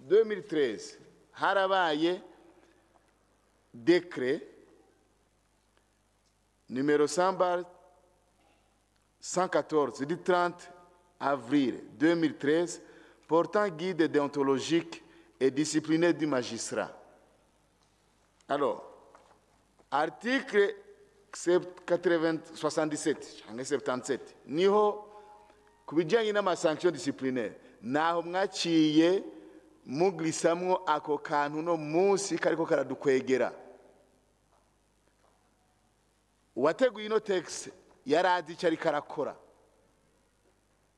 2013 harabaye décret numéro 100/114 du 30 avril 2013 portant guide déontologique et disciplinaire du magistrat. Alors, article 77 cyangwa 77 niho ku bijyanye n'amasanction disciplinaire, naho mwaciye muglisamwo ako kantu no munsi kariko karadukwegera. Uwateguye ino texte yarazi icyo ariko arakora,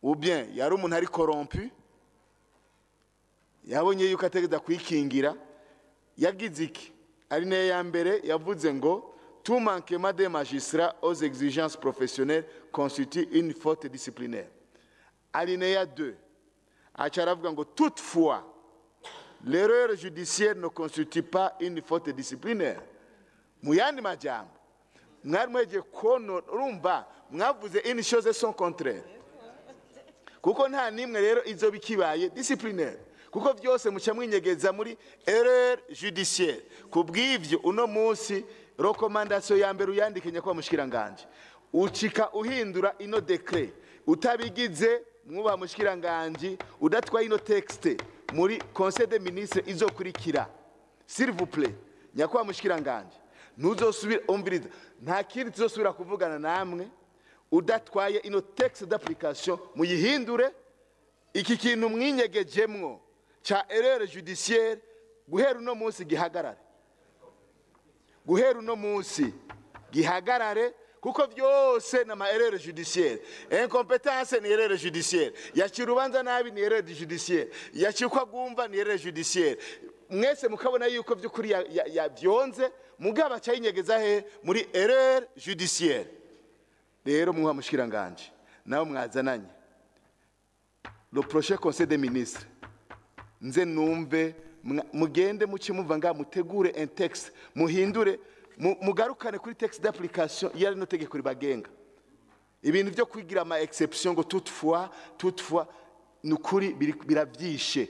ou bien yari umuntu ari corrompu, yabonye yuko ategereza kwikingira. Yagize iki? Alinéa ya mbere yavuze ngo tout manquement des magistrats aux exigences professionnelles constitue une faute disciplinaire. Alinéa 2 aca aravuga ngo toutefois, l'erreur judiciaire ne constitue pas une faute disciplinaire. Mu yandi majambo, mwari mweje kono, urumva mwavuze une chose son contraire, kuko nta nimwe rero izo bikibaye disciplinaire, kuko byose muca mwinyegeza muri erreur judiciaire. Kubw'ivyo, uno munsi recommandation ya mbere uyandike, nyakubahwa mushikiranganje, ucika uhindura ino décret. Utabigize, mwubaha mushikiranganje, udatwaye ino texte muri conseil des ministres izokurikira, s'il vous plaît, nyakubahwa mushikiranganje, ntuzosubira, umviriza, nta kindi tuzosubira kuvugana namwe udatwaye ino texte d'application. Muyihindure. Iki kintu mwinyegejemwo ca erreur judiciaire, guhera uno munsi gihagarare, guhera uno munsi gihagarare, kuko byose ni ama erreur judiciaire. Incompétence ni erreur judiciaire, yaciye urubanza nabi ni erreur judiciaire, yaciye uko agumva ni erreur judiciaire. Mwese mukabona yuko by'ukuri yabyonze, mugabo aca yinyegeza he? Muri erreur judiciaire. Rero muha mushikiranganje nawe mwazananye, le prochain conseil des ministres nze numve mugende muce muva nga mutegure un texte, muhindure, mugarukane kuri texte d'application yari no tegeko ribagenga. Ibintu byo kwigira ama exception ngo toutefois, toutefois, nukuri biravyishe.